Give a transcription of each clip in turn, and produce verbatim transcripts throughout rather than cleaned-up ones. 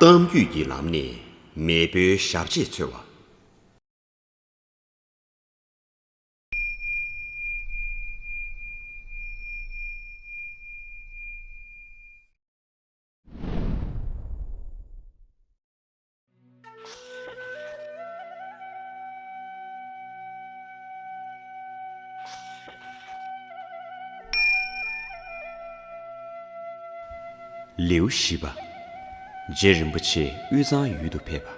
གཏམ་རྒྱུད་ཀྱི་ལམ་ནས་མེས་པོའི་ཞབས་རྗེས་འཚོལ་བ། ལེའུ་བཞི་པ། རྗེ་རིན་པོ་ཆེ་དབུས་གཙང་ཡུལ་དུ་ཕེབས་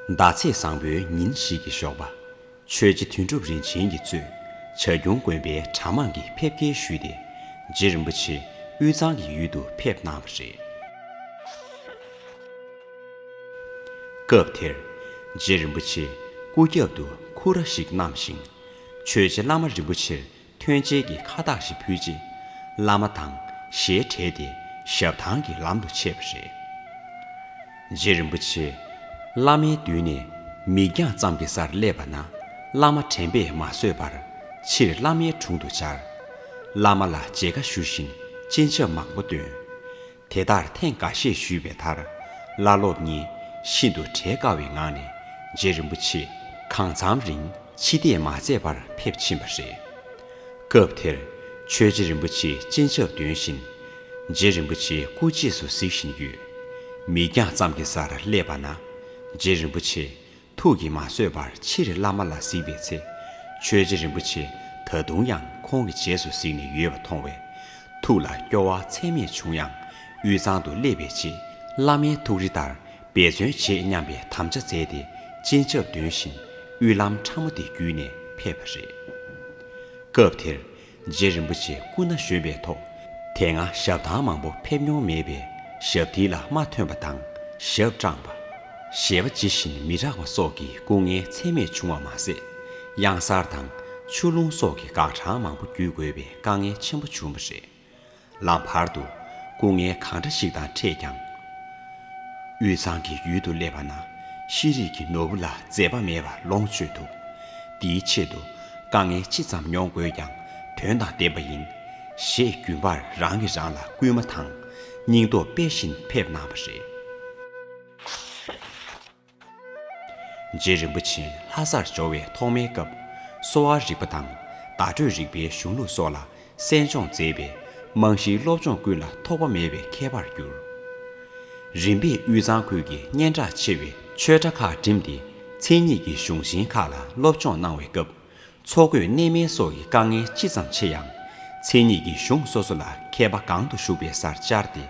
པ། ཟླ་ཚེས་བཟང་པོའི་ཉིན་ཞིག་གི་ཞོགས་པ། ཆོས་རྗེ་དོན་གྲུབ་རིན་ཆེན་གྱིས་གཙོས་བྱ་ཁྱུང་དགོན་པའི་གྲྭ་མང་གིས་ཕེབས་སྐྱེལ་ཞུས་ཏེ། རྗེ་རིན་པོ་ཆེ་དབུས་གཙང་གི་ཡུལ་དུ་ཕེབས་གནང་བ་རེད། སྐབས་དེར། རྗེ་རིན་པོ་ཆེ་སྐུ་རྒྱབ་ཏུ་ཁུར་ར་ཞིག་བསྣམས་ཤིང་། ཆོས་རྗེ་བླ་མ་རིན་པོ་ཆེར་མཐུན་རྐྱེན་གྱི་ཁ་བཏགས་ཤིག་ཕུལ་རྗེས། བླ་མ་དང་ཞལ་བྲལ་ཏེ་ཞབས་ཐང་གི་ལམ་དུ་ཆས་པ་རེད། རྗེ་རིན་པོ་ཆེ་བླ་མའི་མདུན་ནས་མིག་རྒྱང་ཙམ་གྱི་སར་སླེབས་པ་ན། བླ་མ་དྲན་པས་མ་བཟོད་པར་ཕྱིར་བླ་མའི་དྲུང་དུ་བཅར། བླ་མ་ལ་མཇལ་ཁ་ཞུ་བཞིན་སྤྱན་ཆབ་མང་པོ་བཏོན། དེ་ལྟར་ཐེངས་འགའ་ཤས་ཞུས་པའི་མཐར། བླ་སློབ་གཉིས་ཤིན་ཏུ་བྲེལ་དཀའ་བའི་ངང་ནས་རྗེ་རིན་པོ་ཆེ་གང་འཚམ་རིང་ཕྱི་བལྟས་མ་མཛད་པར་ཕེབས་ཕྱིན་པ་རེད། སྐབས་དེར་ཆོས་རྗེ་རིན་པོ་ཆེ་སྤྱན་ཆབ་འདོན་བཞིན། རྗེ་རིན་པོ་ཆེ་སྐུ་རྗེས་སུ་གཟིགས་བཞིན་ཡོད། མིག་རྒྱང་ཙམ་གྱི་སར་སླེབས་པ་ན། རྗེ་རིན་པོ་ཆེ་ཐུགས་ཀྱིས་མ་བཟོད་པར་ཕྱིར་བླ་མ་ལ་གཟིགས་པའི་ཚེ། ཆོས་རྗེ་རིན་པོ་ཆེ་ད་དུང་ཡང་ཁོང་གི་རྗེས་སུ་གཟིགས་ནས་ཡོད་པ་མཐོང་བས། ཐུགས་ལ་སྐྱོ་བ་ཚད་མེད་བྱུང་ཡང་། དབུས་གཙང་དུ་སླེབས་པའི་རྗེས་བླ་མའི་ཐུགས་རེ་ལྟར་འབད་བརྩོན་བྱེད་སྙམ་པའི་དམ་བཅའ་མཛད་དེ། སྤྱན་ཆབ་འདོན་བཞིན་དབུས་ལམ་ཁྲ་མོ་དེ་བརྒྱུད་ནས་ཕེབས་པ་རེད། སྐབས་དེར་རྗེ་རིན་པོ་ཆེ་སྐུ་ན་གཞོན་པའི་ཐོག། དེ་སྔ་ཞབས་ཐང་མང་པོ་ཕེབས་མྱོང་མེད་པས། ཞབས་མཐིལ་ལ་རྨ་ཐོན་པ་དང་ཞབས་སྐྲངས་པ། ཞེས་པ་ཇི་བཞིན་མི་རག་པ་སོགས་ཀྱི་སྐུ་ངལ་ཚད་མེད་བྱུང་བ་མ་ཟད། གཡང་གཟར་དང་ཆུ་ཀླུང་སོགས་ཀྱི་འགག་འཕྲང་མང་པོ་བརྒྱུད་དགོས་པའི་དཀའ་ངལ་ཆེན་པོ་བྱུང་བ་རེད། ལམ་བར་དུ་སྐུ་ངལ་གང་འདྲ་ཞིག་དང་འཕྲད་ཀྱང་། དབུས་གཙང་གི་ཡུལ་དུ་སླེབས་པ་ན། ཤེས་རིག་གི་ནོར་བུ་ལ་འཛད་པ་མེད་པར་ལོངས་སྤྱོད་ཐུབ། དེའི་ཆེད་དུ་དཀའ་ངལ་ཅི་ཙམ་མྱོང་དགོས་ཀྱང་དོན་དང་ལྡན་པ་ཡིན། ཞེས་རྒྱུན་པར་རང་གིས་རང་ལ་སྐུལ་མ་དང་སྙིང་སྟོབས་སྤེལ་བཞིན་ཕེབས་གནང་བ་རེད། རྗེ་རིན་པོ་ཆེ་ལྷ་སར་འབྱོར་བའི་ཐོག་མའི་སྐབས། གསོ་བ་རིག་པ་དང་བརྡ་སྤྲོད་རིག་པའི་གཞུང་ལུགས་སོགས་ལ་གསན་སྦྱོང་མཛད་པས། རྨང་གཞིའི་སློབ་སྦྱོང་ཀུན་ལ་ཐོགས་པ་མེད་པའི་མཁས་པར་གྱུར། རིམ་པས་དབུས་གཙང་ཁུལ་གྱི་སྙན་གྲགས་ཆེ་བའི་ཆོས་གྲྭ་ཁག་འགྲིམས་ཏེ། མཚན་ཉིད་ཀྱི་གཞུང་ཆེན་ཁག་ལ་སློབ་སྦྱོང་གནང་བའི་སྐབས། འཚོ་གོས་གནས་མལ་སོགས་ཀྱི་དཀའ་ངལ་ཅི་ཙམ་ཆེ་ཡང་། མཚན་ཉིད་ཀྱི་གཞུང་སོ་སོ་ལ་མཁས་པ་གང་དུ་བཞུགས་པའི་སར་བཅར་ཏེ།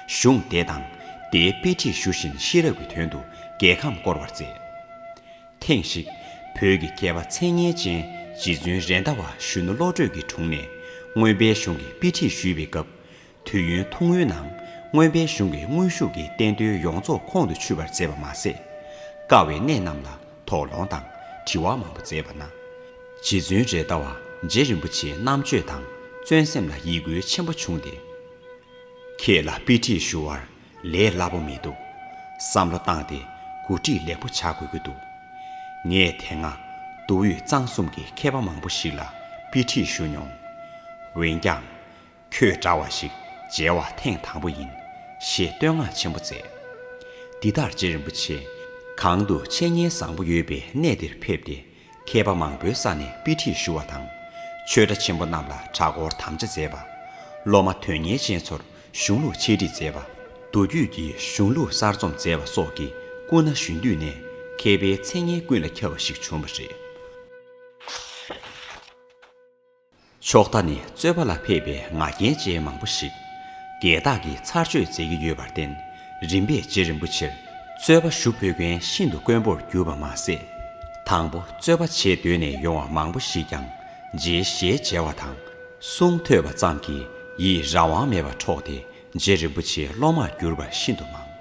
གཞུང་དེ་དང་དེའི་དཔེ་ཁྲིད་ཞུ་བཞིན་ཤེས་རབ་ཀྱི་དོན་དུ་རྒྱལ་ཁམས་བསྐོར་བར་མཛད། ཐེངས་ཤིག་བོད་ཀྱི་མཁས་པ་མཚན་སྙན་ཅན་རྗེ་བཙུན་རེད་མདའ་བ་གཞོན་ནུ་བློ་གྲོས་ཀྱི་དྲུང་ནས་མངོན་པའི་གཞུང་གི་དཔེ་ཁྲིད་ཞུས་པའི་སྐབས། དུས་ཡུན་ཐུང་ངུའི་ནང་མངོན་པའི་གཞུང་གི་དངོས་ཤུགས་ཀྱི་བསྟན་དོན་ཡོངས་རྫོགས་ཁོང་དུ་ཆུད་པར་མཛད་པ་མ་ཟད། དཀའ་བའི་གནད་རྣམས་ལ་དོགས་སློང་དང་དྲི་བ་མང་པོ་མཛད་པ་ན། རྗེ་བཙུན་རེད་མདའ་བ་རྗེ་རིན་པོ་ཆེའི་རྣམ་དཔྱོད་དང་བརྩོན་སེམས་ལ་ཡིད་འགུལ་ཆེན་པོ་བྱུང་སྟེ། ཁྱེད་ལ་དཔེ་ཁྲིད་ཞུ་བར་ལས་སླ་པོ་མི་འདུག་བསམ་བློ་བཏང་སྟེ་གོ་སྒྲིག་ལེགས་པོ་བྱ་དགོས་ཀྱི་འདུག་ངས་དེ་སྔ་མདོ་དབུས་གཙང་གསུམ་གྱི་མཁས་པ་མང་པོ་ཞིག་ལ་དཔེ་ཁྲིད་ཞུ་མྱོང་། འོན་ཀྱང་། ཁྱོད་འདྲ་བ་ཞིག་མཇལ་བ་ཐེངས་དང་པོ་ཡིན། ཞེས་བསྟོད་བསྔགས་ཆེན་པོ་མཛད། འདི་ལྟར་རྗེ་རིན་པོ་ཆེ་གང་དུ་འཆད་ཉན་བཟང་པོ་ཡོད་པའི་གནས་དེར་ཕེབས་ཏེ། མཁས་པ་མང་པོའི་ས་ནས་དཔེ་ཁྲིད་ཞུ་བ་དང་། ཆོས་གྲྭ་ཆེན་པོ་རྣམས་ལ་གྲྭ་སྐོར་དམ་བཅའ་མཛད་པ། སློབ་མ་དོན་གཉེར་ཅན་ཚོར་གཞུང་ལུགས་འཆད་ཁྲིད་མཛད་པ། མདོ་རྒྱུད་ཀྱི་གཞུང་ལུགས་གསར་རྩོམ་མཛད་པ་སོགས་ཀྱིས་སྐུ་ན་གཞོན་དུས་ནས་མཁས་པའི་མཚན་སྙན་ཀུན་ལ་ཁྱབ་པ་ཞིག་བྱུང་བ་རེད། ཕྱོགས་མཐའ་ནས་རྩོད་པ་ལ་ཕེབས་པའི་ང་རྒྱལ་ཅན་མང་པོ་ཞིག་རྒྱལ་བདག་གིས་ཚར་གཅོད་མཛད་ཀྱི་ཡོད་པར་བརྟེན། རིམ་པས་རྗེ་རིན་པོ་ཆེར་རྩོད་པ་ཞུ་ཕོད་མཁན་ཤིན་ཏུ་དཀོན་པོར་གྱུར་པ་མ་ཟད། དང་པོ་རྩོད་པ་བྱེད་འདོད་ནས་ཡོང་བ་མང་པོ་ཞིག་ཀྱང་། རྗེའི་ཞལ་མཇལ་བ་དང་གསུང་ཐོས་པ་ཙམ་གྱིས་ཡིད་རང་དབང་མེད་པར་འཕྲོག་སྟེ། རྗེ་རིན་པོ་ཆེའི་སློབ་མར་གྱུར་པ་ཤིན་ཏུ་མང་